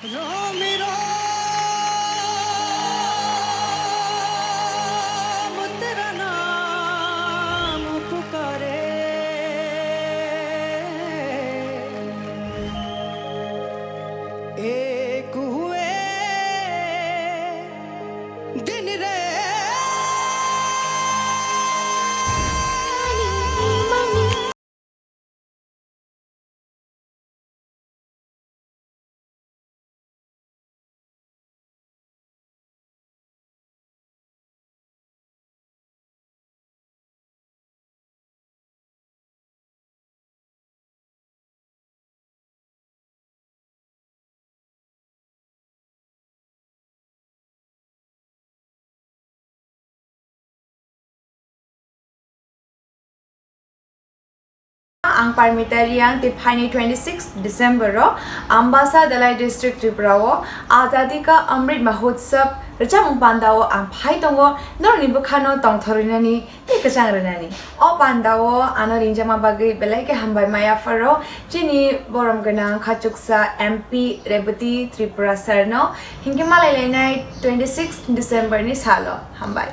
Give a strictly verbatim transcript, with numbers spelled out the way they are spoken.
रोम रोम तेरा नाम पुकारे, एक हुए दिन रे। Ang Parmita Reang, tei phaini twenty six December o Ambasa Dalai District Tripura o Azadi Ka Amrit Mahotsav rwchapmung panda o ang phai tongo, norokni bwkhano tongthor rinani tei kwchang rinani. O panda o ano ringjakma bagwi belai khe hambai maya pharo chini borom gwnang khachuksa M P Rebati Tripura sir no, hinkhe malai lainai twenty six December ni salo. Hambai.